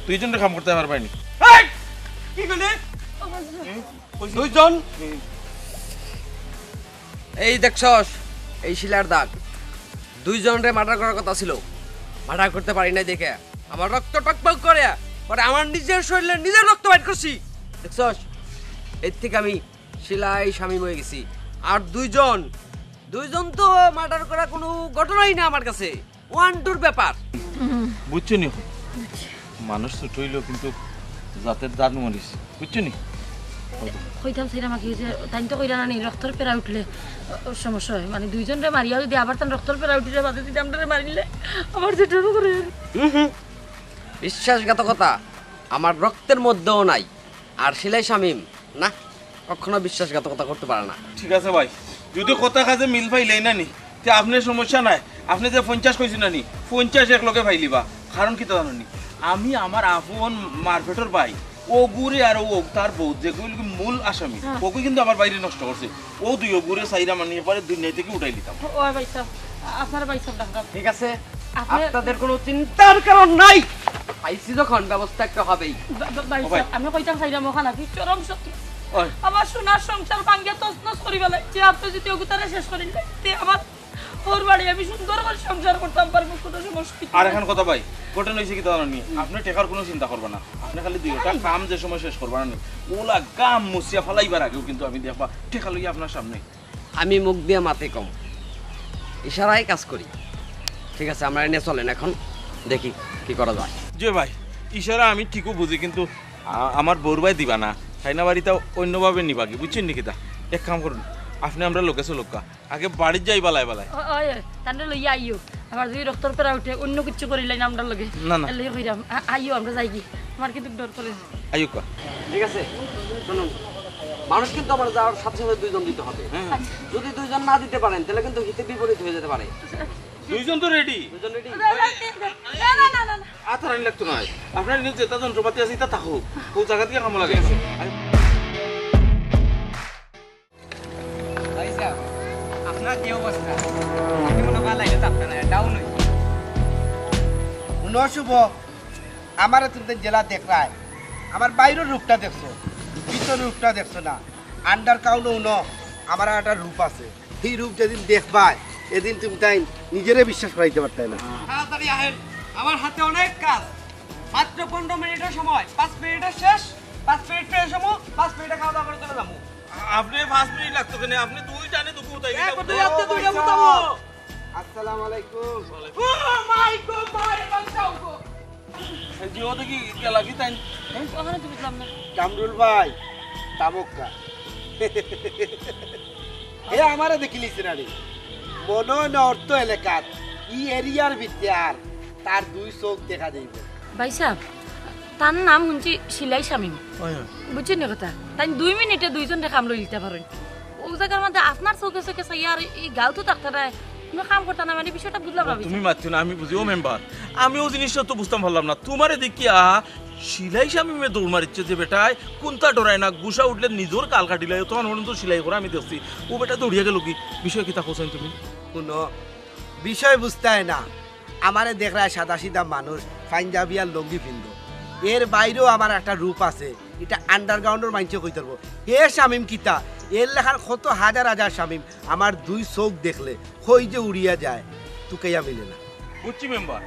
দুইজনরে কাম করতায় পারবায় নি? এই! কি কইলে? ও, হুম? কইছি। দুইজন? হুম। এই দেখছস, এই শিলার দাগ। দুইজনরে মার্ডার করার কথা ছিল, মার্ডার করতে পারি নাই দেখে আমার রক্ত টকবক করে, পরে আমার নিজর শরীরে নিজর রক্ত বাইর করছি। দেখছস, এর থাকি আমি সিলাই শামীম অই গেছি। আর দুইজন, দুইজন তো মার্ডার করা কুনু ঘটনাই না আমার কাছে। ওয়ান টুর ব্যাপার। বুঝছো নি? মানুষ ছোট অইলেও কিন্তু জাতের দাঁত মরিস, বুঝছো নি? কইতাম চাইরাম আর কি যে, তাইন তো কইরা না নি, রক্তর পেরা উঠলে, আহ, সমস্যা অয়। মানে, দুইজনরে মারিয়া যুদি আবার তান রক্তর পেরা উঠিলে বাদে যুদি আমরারে মারিলে, আমার যে ডর করে। হুম, হুম। বিশ্বাসঘাতকতা আমার রক্তের মধ্যেও নাই। আর সিলাই শামীম, না, কখনো বিশ্বাসঘাতকতা করতে পারে না। ঠিক আছে ভাই, যুদি কথা কাজে মিল পাইলাই না নি, তে আপনার সমস্যা নাই। আপনে যে পঞ্চাশ কইছইন না নি, পঞ্চাশ এক লগে পাইলিবা। কারণ কিতা জানো নি? আমি আমার আপন মারফেটর ভাই, অগুরে আর অউ তার বউ, যেগু মূল আসামি, হ্যাঁ। অগু কিন্তু আমার ভাইরে নষ্ট করছে। অউ দুইওগুরে চাইরাম নি, এবারে দুনিয়া থাকি উঠাই দিতাম। ও ভাই সাহেব, আপনার ভাই সাহেব ডাকলাম। ঠিক আছে, আপনি আপনাদের কোনো চিন্তার কারণ নাই। পাইছি যখন, ব্যবস্থা একটা হবেই। বা-, বা-, ভাই ও ভাই। সাহেব, আমি কইতাম চাইরাম অখান আর কি চরম সত্য। ওই। আমার সোনার সংসার ভাঙ্গিয়া তছনছ করি ফালাইছে। আপনে যুদি অগুতারে শেষ করি দিলে, তে আমার হউর বাড়ি আমি সুন্দর করি সংসার করতাম পারমু, কোনো সমস্যা নাই। আর অখন কথা ভাই, ঘটনা অইছে কিতা জানো নি? আপনে টেকার কোনো চিন্তা করবা না। আপনে খালি দুইটা কাম যে সময় শেষ করবা না নি, অউলা গাম মুছিয়া ফালাইবার আগেউ কিন্তু আমি দেখবা টেকা লইয়া আপনার সামনে। আমি মুখ দিয়া মাতি কম, ইশারায় কাজ করি। ঠিক আছে, আমরারে নিয়া চলেন, অখন দেখি কি করা যায়। জি ভাই, ইশারা আমি ঠিকউ বুঝি, কিন্তু আ-, আমার বউর বায় দিবা না, তাইন না বাড়িত অইন্যভাবে নিবাগি, বুঝছইন নি কিতা? এক কাম করুন, আপনে আমরার লগে চলউক্কা, আগে বাড়িত যাই বালায় বালায়। ও, ওই, ওই, তানরে লইয়া আইও। আবার যুদি রক্তর পেরা উঠে, অইন্য কিচ্ছু করিলাইন আমরার লগে। না, না। এর লাগি কইরাম, আ-, আইও, আমরা যাইগি। আমার কিন্তু ডর করে। আইউক্কা। ঠিক আছে, শুনুন, মানুষ কিন্তু আবার যাওয়ার সাথে সাথে দুইজন দিতে হবে। হ্যাঁ, হ্যাঁ। যুদি দুইজন না দিতে পারেন, তাইলে কিন্তু হিতে বিপরীত অইয়া যাইতে পারে। দুইজন তো রেডি। দুজন রেডি? আতারানি লাগতো নায়। আপনার নিজে যেটা যন্ত্রপাতি আছে, এটা থাকো। ও জায়গা থেকে কামো লাগে। ভাই সাহেব, আপনার যে অবস্থা, আপনি মনে হয় লাইনে থাকতে না, ডাউন হয়ে। হুনো শুভ, আমারে তুমি তাইন যেলা দেখরায়, আমার বাইরের রূপটা দেখছো, ভিতরের রূপটা দেখছো না। আন্ডারগ্রাউন্ডও হুনো, আমার একটা রূপ আছে। সেই রূপ যেদিন দেখবায়, এদিন তুমি তাইন নিজেরে বিশ্বাস করাইতে পারতায় না। তাড়াতাড়ি আহেন, আমার হাতে অনেক কাজ। মাত্র পনেরো মিনিটের সময়, পাঁচ মিনিটের শেষ, পাঁচ মিনিট ফ্রেশ হবো, পাঁচ মিনিটে খাওয়া দাওয়া করে চলে যাবো। আপনি পাঁচ মিনিট লাগতো কেন? আপনি দুই টানে দুঃখ উঠাই এক দুই হাতে দুই হাতে যাবো। আসসালামু আলাইকুম। ও মাই গড, ভাই, বাঁচাও গো। জিও দেখি গেলা কি তাই? ওখানে তো বুঝলাম না। কামরুল ভাই, তামক্কা। এ আমারে দেখিলিছে না রে? মনে হয় না অর্থ এলাকার ই এরিয়ার ভিতরে আর তার দুই চোখ দেখা যাইব। ভাই সাহেব, তার নাম শুনছি সিলাই শামিম। বুঝছেন নি কথা? তাই দুই মিনিটে দুইজন রেখা আমরা ইলতে পারেন। ও জায়গার মধ্যে আপনার চোখে চোখে চাই আর এই গাঁও তো থাকতে নাই, কোনো কাম করতে না, মানে বিষয়টা বুঝলাম না। তুমি মাতছো না, আমি বুঝি। ও মেম্বার, আমি ও জিনিসটা তো বুঝতাম পারলাম না। তোমারে দেখিয়া সিলাই শামিমে দৌড় মারিচ্ছে যে বেটায়, কোনটা ডরায় না, গুসা উঠলে নিজের কাল কাটিলাই, তখন পর্যন্ত সিলাই করে আমি দেখছি। ও বেটা দৌড়িয়া গেল কি? বিষয় কিতা কইছেন তুমি? শুনো, বিষয় বুঝতায় না। আমারে দেখরায় সাদা সিধা মানুষ, পাঞ্জাবি আর লুঙ্গি পিন্দো। এর বাইরেও আমার একটা রূপ আছে, এটা আন্ডারগ্রাউন্ডর মাইনষে কই ধরবো। হে শামিম কিতা, এর লেখার কত হাজার হাজার শামিম আমার দুই চোখ দেখলে কই যে উড়িয়া যায়, তুকাইয়া মিলে না। বুঝছি মেম্বার,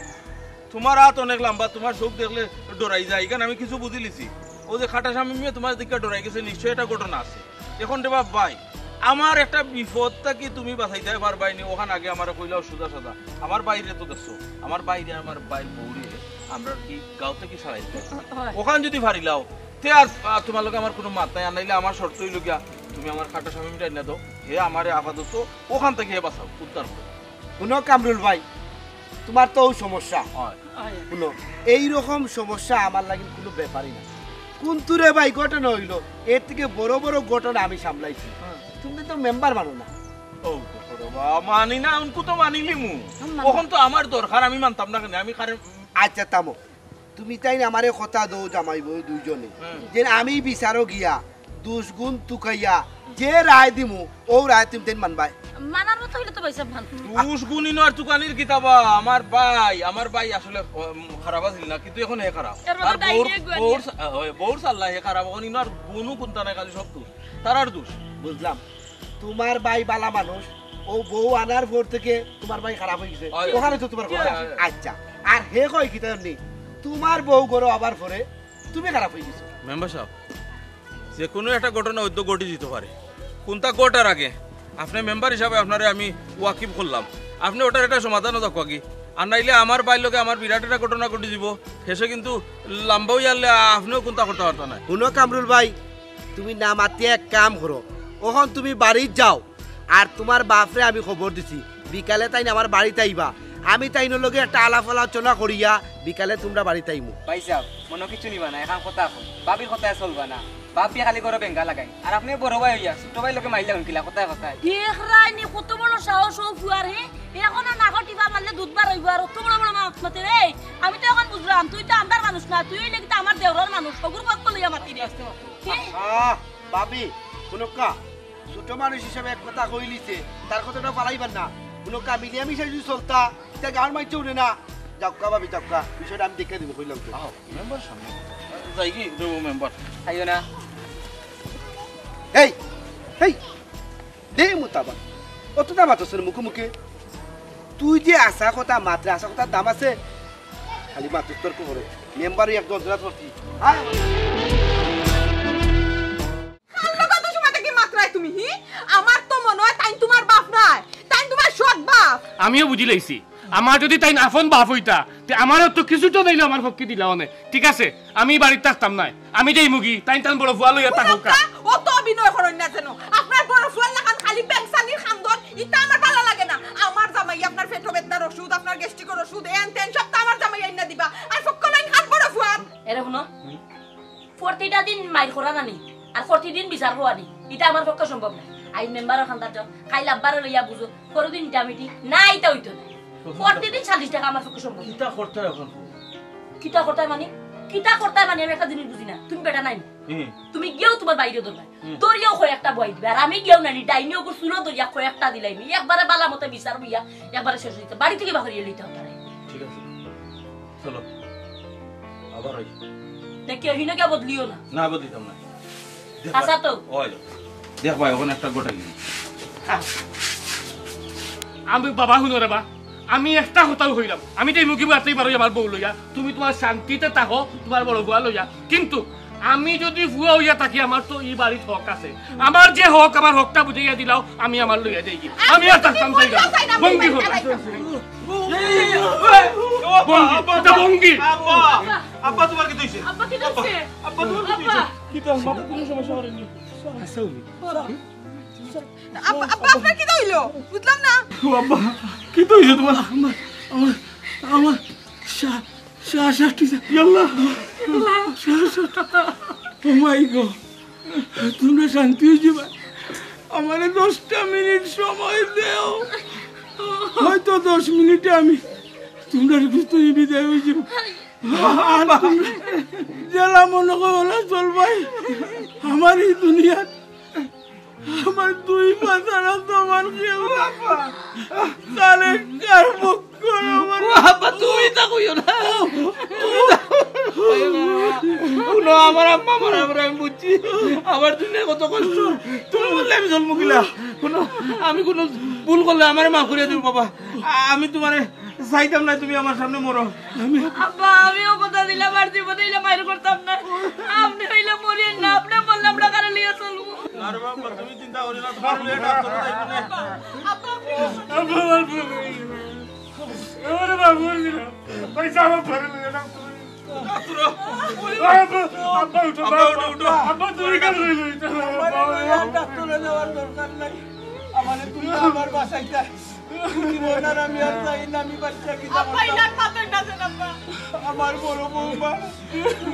তোমার হাত অনেক লম্বা, তোমার চোখ দেখলে ডরাই যায়, এখানে আমি কিছু বুঝিলিছি। ও যে খাটা শামিমে তোমার দিকে ডরাই গেছে, নিশ্চয় একটা ঘটনা আছে। এখন রে বাপ ভাই, আমার একটা বিপদ থাকি তুমি বাঁচাইতে পারবাই নি, ওখান আগে আমারে কইলাও সোজা সাদা। আমার বাইরে তো দেখছো, আমার বাইরে আমার বাইর বউরে আমরা কি গাঁও থেকে সারাই দিতে। ওখান যদি ফারিলাও, তে আর আহ, তোমার লগে আমার কোনো মাত নাই। আর নাইলে আমার শর্ত হইল গিয়া, তুমি আমার খাটা শামিমটা আইনা দাও, হে আমারে আপাতত ওখান থেকে হে বাঁচাও, উদ্ধার করো। শুনো কামরুল ভাই, তোমার তো ও সমস্যা। হয়। শুনো, এইরকম সমস্যা আমার লাগি কোনো ব্যাপারই না। কোন তুরে ভাই ঘটনা হইলো, এর থেকে বড় বড় ঘটনা আমি সামলাইছি। তুমি তো মেম্বার মানো না। ও, দেখো রে বাবা, মানি না, উনকু তো মানিলিমু। ওখান তো আমার দরকার, আমি মানতাম না কেন? আমি কারে আচ্ছা তামো, তুমি তাইন আমারে কথা দেও জামাই বউ দুইজনে, যে আমি বিচারো গিয়া দুষ গুণ তুকাইয়া যে রায় দিমু, ও রায় তুমি তাইন মানবায়। মানার মতো হইলে তো ভাই সাহেব ভালো। দুষ গুণ ইনো আর তুকানির কিতাবা। আমার ভাই, আমার ভাই আসলে উম, খারাপ আছিল না, কিন্তু এখন হে খারাপ। এর মধ্যে আর বউর direct গুণ বউর সা- হয়, বউর সাল্লা হে খারাপ। এখন ইনো আর গুণও কোনটা নাই, খালি সব দুষ। তারার দুষ। বুঝলাম, তোমার ভাই বালা মানুষ, ও বউ আনার পর থেকে তোমার ভাই খারাপ হয়ে গেছে। হয়। ওখানে তো তোমার কথা। হয়, হয়। আচ্ছা, আর হে কয় কি তার নেই, তোমার বউ ঘরো আবার পরে তুমি খারাপ হয়ে গেছো। মেম্বার সাহেব, যে কোনো একটা ঘটনা হয়তো ঘটে দিতে পারে। কোনটা ঘটার আগে আপনি মেম্বার হিসাবে আপনারে আমি ওয়াকিফ করলাম, আপনি ওটার একটা সমাধানও দেখো কি। আর নাইলে আমার ভাইর লগে আমার বিরাট একটা ঘটনা ঘটে দিব, শেষে কিন্তু লম্বা হইয়া আনলে আপনিও কোনটা করতে পারতা না। শুনো কামরুল ভাই, তুমি না মাতিয়া এক কাম করো, ওখান তুমি বাড়িত যাও, আর তোমার বাপরে আমি খবর দিছি, বিকালে তাইন আমার বাড়িত আইবা, আমি তাইনর লগে একটা আলাপ আলোচনা করিয়া বিকালে তোমরা বাড়িত আইমু। ভাই সাহেব, মনে কিছু নিবা না, এখন কথা এখন। ভাবির কথায় চলবা না। ভাবি খালি করে বেঙ্গা লাগাই। আর আপনি বড় ভাই হইয়া, ছোট ভাই লোকে মাইলা হন কিলা, কথায় কথায়। দেখরায় নি কত বড় সাহস ও ফুয়ার, হে? এখনো নাকো টিপা মারলে দুধ বার হইব, আর অত বড় বড় মাত মাতে রে। আমি তো এখন বুঝলাম, তুই তো আমার মানুষ না, তুই হইলে কিন্তু আমার দেওরর মানুষ, হগুর পক্ষ লইয়া মাতি রে। হে? আহ, ভাবি, শুনক্কা, ছোট মানুষ হিসাবে এক কথা কইলিছে, তার কথাটা ফালাইবার না। শুনক্কা, মিলিয়া মিশা যদি চলতা, তে গাঁর মাইনষে উঠে না। যাউক্কা ভাবি, যাউক্কা, বিষয়টা আমি দেখে দিব, কইলাম তো। আহ, মেম্বার সামনে। যাই কি, দেবো মেম্বার। খাইও না। এই, এই, দে মুতাবা। অতটা মাতছ না মুখে মুখে। তুই যে আশা কথা মাত্রে, আশা কথার দাম আছে। খালি মাত্র তর্ক করে। মেম্বারই এক যন্ত্রণা করছি। আয়। কার লগে অত সময় থাকি মাতরায় তুমি, হি? আমার তো মনে হয় তাইন তোমার বাপ নায়, তাইন তোমার সৎ বাপ। আমিও বুঝি লাইছি, আমার যদি তাইন আফন বাপ হইতা, তে আমারও তো কিছুটা নাইলে আমার পক্ষে দিলা অনে। ঠিক আছে, আমি বাড়িত থাকতাম নায়, আমি যাইমুগি, তাইন তান বড় ফুয়া লইয়া থাকউক্কা। অত অভিনয় করইন না যেন। আপনার বড় ফুয়ার লাখান খালি পেনসানির খান্দন, ইটা আমার ভালা লাগে না। আমার জামাই আপনার পেটো বেদনার ওষুধ, আপনার গ্যাস্ট্রিকর ওষুধ, এন তেন সব তো আমার জামাই আইনা দিবা। আর ফক্কল আইন খান বড় ফুয়ার। এরে হুনো, প্রতিটা দিন মাইর করা নানি, আর প্রতিদিন বিচার হওয়া নি, ইটা আমার পক্ষে সম্ভব না। আইজ মেম্বারর খান্দাত যাও, কাইল আব্বারে লইয়া বুঝো, করো দিন ইটা মিটিং, না ইটা হইতো না। প্রতিদিন সালিশ ডাকা আমার পক্ষে সম্ভব না। কিতা করতায় এখন? কিতা করতায় মানে? কিতা করতায় মানে? আমি একটা জিনিস বুঝি না। তুমি বেটা নাই নি? হুম। তুমি গিয়াও তুমার ভাইরে ধরবায়। হুম। ধরিয়াও কয় একটা বওয়াই দিবায়। আর আমি গিয়াও নানি, ডাইনি অগুর চুলো ধরিয়া কয় একটা দিলাইমু। একবারে বালা মতো বিচার অইয়া, একবারে শেষ অইতো। বাড়ি থাকি বার করিয়া লইতাম তারে। ঠিক আছে। চলো। আবার অই। দেখি, হিনো গিয়া বদলিও না। না, বদলিতাম না। দেখ ভাই। আচ্ছা তো। ওই। দেখ ভাই, ওখানে একটা গোটা গিয়ে। আমি বাবা হুনো রে বা, আমি একটা কথাউ কইলাম, আমি তো এই মুখে বাড়তেই পারো আমার বউ লইয়া, তুমি তুমার শান্তিতে থাকো, তুমার বড় ফুয়া লইয়া, কিন্তু আমি যদি ফুয়া অইয়া থাকি, আমার তো ই বাড়িত হক আছে, আমার যে হক, আমার হকটা বুঝাইয়া দিলাও, আমি আমার লইয়া যাইগি। আমি আর থাকতাম চাই না। ভঙ্গি হল। ভঙ্গি। এটা ভঙ্গি। আব্বা, আব্বা, তুমার কিতা অইছে? আব্বা, কিতা অইছে? আব্বা, তুমার কিতা অইছে? আব্বা। কিতা, আব্বা, কুনু সমস্যা করেনি? আব্বা, আব্বা, আপনার কিতা অইলো? বুঝলাম না। ও আব্বা, কিতা অইছে তুমার? আমার, আমার, আমার সা-, সা-, সা-, ইয়াল্লা। সা-, সা-, ও মাই গো, তুমরা শান্তি অইযিবায়। আমারে দশটা মিনিট সময় দেও, হয়তো দশ মিনিটে আমি তুমরার ভিতরে বিদায় অইযিমু। আর তুমরা যেলা মনো করো অলা চলবায়। আমার ই দুনিয়াত আমার দুই পা ছাড়া তো আমার কেউ নাই। কারে কার পক্ষ আমার ও আব্বা, তুমি তা কইও না। তুমি তা কইও না। হুনো, আমার আম্মা মরার পরে আমি বুঝছি আমার দুনিয়ার কত কষ্ট। তুমি মরলে আমি চলমু কিলা? হুনো, আমি কুনু ভুল করলে আমারে মাফ করিয়া দিও বাবা। আ-, আমি তুমারে চাইতাম না তুমি আমার সামনে মরো। আব্বা, আমিও কথা দিলাম, আর জীবনে ইলা মাইর করতাম না। আপনে অইলে মরিয়েন না, আপনে মরলে আমরা কারে লইয়া চলমু? আরে বাবা, তুমি চিন্তা করিও না, তুমার লইয়া ডাক্তার যাইবো না। আব্বা, আব্বা, আমার ভুল অইগেছে। আমারে মাফ করি দিলাম। ভাই সাব, আমার লইয়া ডাক্তার। ডাক্তার। আব্বা, আব্বা, উঠো, আব্বা, আব্বা, উঠো, উঠো। আব্বা, তুমি কেন রইলো? আব্বা, ডাক্তারে নেওয়ার দরকার নাই। আমারে তুমি আবার বাঁচাইতা। জীবন আর আমি আর চাই না, আমি বাচ্চা কি আব্বা, জানো? ইলার মাথায় না দেন, আব্বা। আমার বড় বৌমা,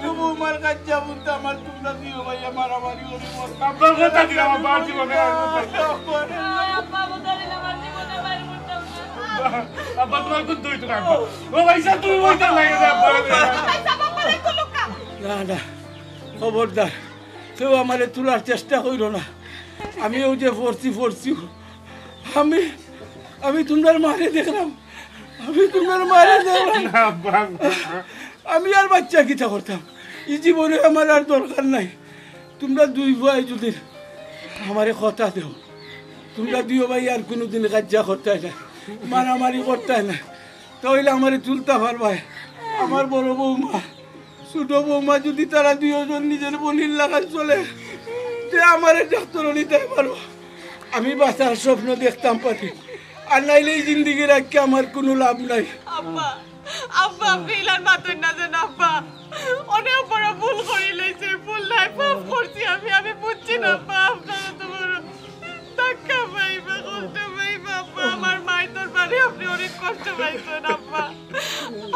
বড় বৌমার কাছে বলতে আমার তুমরা দুইও ভাইয়ে মারামারি করি মরতাম। আব্বা, কথা দিলাম, আব্বা, আর জীবনে আর করতাম না। আব্বা, আব্বা, কথা দিলাম, আর জীবনে বাইর করতাম না। আব্বা, তুমার কোন দুই তো আব্বা? ও ভাই সাব, তুমি বলতে লাগে না, আব্বা। ভাই সাব, আব্বা, এই তো লোক না। না, না, খবরদার, কেউ আমারে তুলার চেষ্টা কইরো না। আমি অউ যে পড়ছি, পড়ছি, আমি, আমি তুমরার মারে দেখলাম, আমি তুমরার মারে দেখলাম। না, আব্বা। আমি আর বাচ্চা কিতা করতাম? ই জীবনে আমার আর দরকার নাই। তুমরা দুই ভাই যদি আমারে কথা দেও, তুমরা দুইও ভাই আর কুনুদিন কাজিয়া করতায় না, মারামারি করতায় না, তা অইলে আমারে তুলতা পারবায়। আমার বড় বৌমা, ছোট বৌমা যদি তারা দুইওজন নিজর বইনর লাখান চলে, তে আমারে ডাক্তারো নিতায় পারো। আমি বাঁচার স্বপ্ন দেখতাম পারি, আর নাইলে ই জিন্দেগি রাখিয়া আমার কুনু লাভ নাই। আব্বা, আব্বা, আপনে ইলার মাতইন না যেন, আব্বা। অনেক বড় ভুল করিলাইছি, ভুল নাই, মাফ করছি আমি, আমি বুঝছি না, আব্বা, আপনারা তো বড় ধাক্কা পাইবা, কষ্ট পাইবা, আব্বা, আমার মাইতর বাড়ি আপনে অনেক কষ্ট পাইছইন, আব্বা।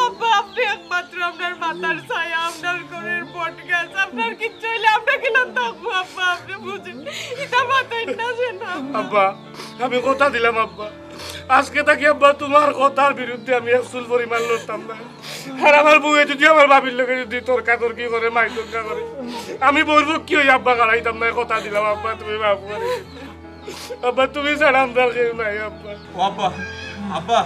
আব্বা, আপনে একমাত্র আমরার মাথার ছায়া, আমরার ঘরর বট গাছ, আপনার কিচ্ছু অইলে আমরা কিলা থাকমু, আব্বা, আপনে বুঝইন। ইতা মাতইন না যেন, আব্বা। আব্বা, আমি কথা দিলাম, আব্বা। আজকে থাকি, আব্বা, তুমার কথার বিরুদ্ধে আমি এক চুল পরিমাণ লড়তাম না। আর আমার বউয়ে যদি আমার ভাবির লগে যদি তর্কাতর্কি করে, মাইর দঙ্গা করে, আমি বউর পক্ষে অইয়া, আব্বা, খাড়াইতাম না, কথা দিলাম, আব্বা, তুমি মাফ করি দিও। আব্বা, তুমি ছাড়া আমরার কেউ নাই, আব্বা। ও আব্বা, আব্বা,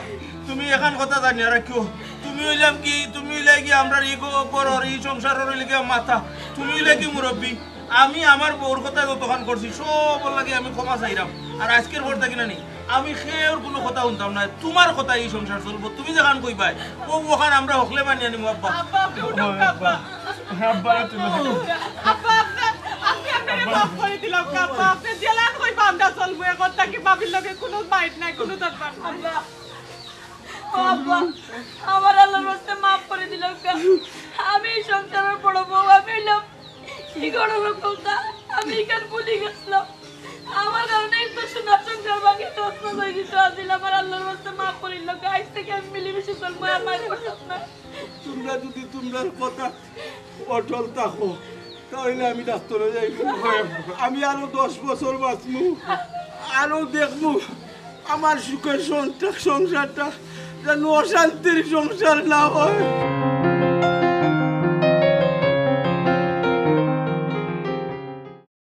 তুমি এখান কথা জানিয়া রাখিও। তুমি অইলায় কি, তুমি অইলায় কি আমরার ই ঘ-, ঘরর, ই সংসারর অইলায় কি মাথা, তুমি অইলায় কি মুরব্বি। আমি আমার বউর কথা যতখান করছি, সবর লাগি আমি ক্ষমা চাইরাম। আর আইজকের পর থাকি নানি, আমি কেউর কুনু কথা হুনতাম নায়, তুমার কথায় ই সংসার চলবো, তুমি যেখান কইবায়, অউ অখান আমরা হকলে মানিয়া নিমু, আব্বা। আব্বা, আপনে উঠউক্কা, আব্বা। আব্বা, তুমি আব্বা, আপনে, আপনে আমরারে মাফ করি দিলাউক্কা, আব্বা। আপনে যেলান কইবা আমরা চলমু, অখন থাকি ভাবির লগে কুনু মাইর নাই, কুনু দরবার নাই। আব্বা, ও আব্বা, আমারে আল্লার ওয়াস্তে মাফ করি দিলাউক্কা। আমি ই সংসারর বড় বউ, আমি অইলাম ই ঘরর বউটা, আমি ইখান ভুলি গেছলাম। আমার কারণে একটা সোনার সংসার ভাঙ্গি তছনছ অই যিতো। আজিল আমারে আল্লার ওয়াস্তে মাফ করি দিলাউক্কা। আইজ থাকি আমি মিলিমিশি চলমু, আর মাইর করতাম না। তুমরা যদি তুমরার কথা অটল থাকো, তা অইলে আমি ডাক্তারো যাইমু। আমি আরো দশ বছর বাঁচমু, আরো দেখমু আমার সুখের সং-, সংসারটা যেন অশান্তির সংসার না হয়।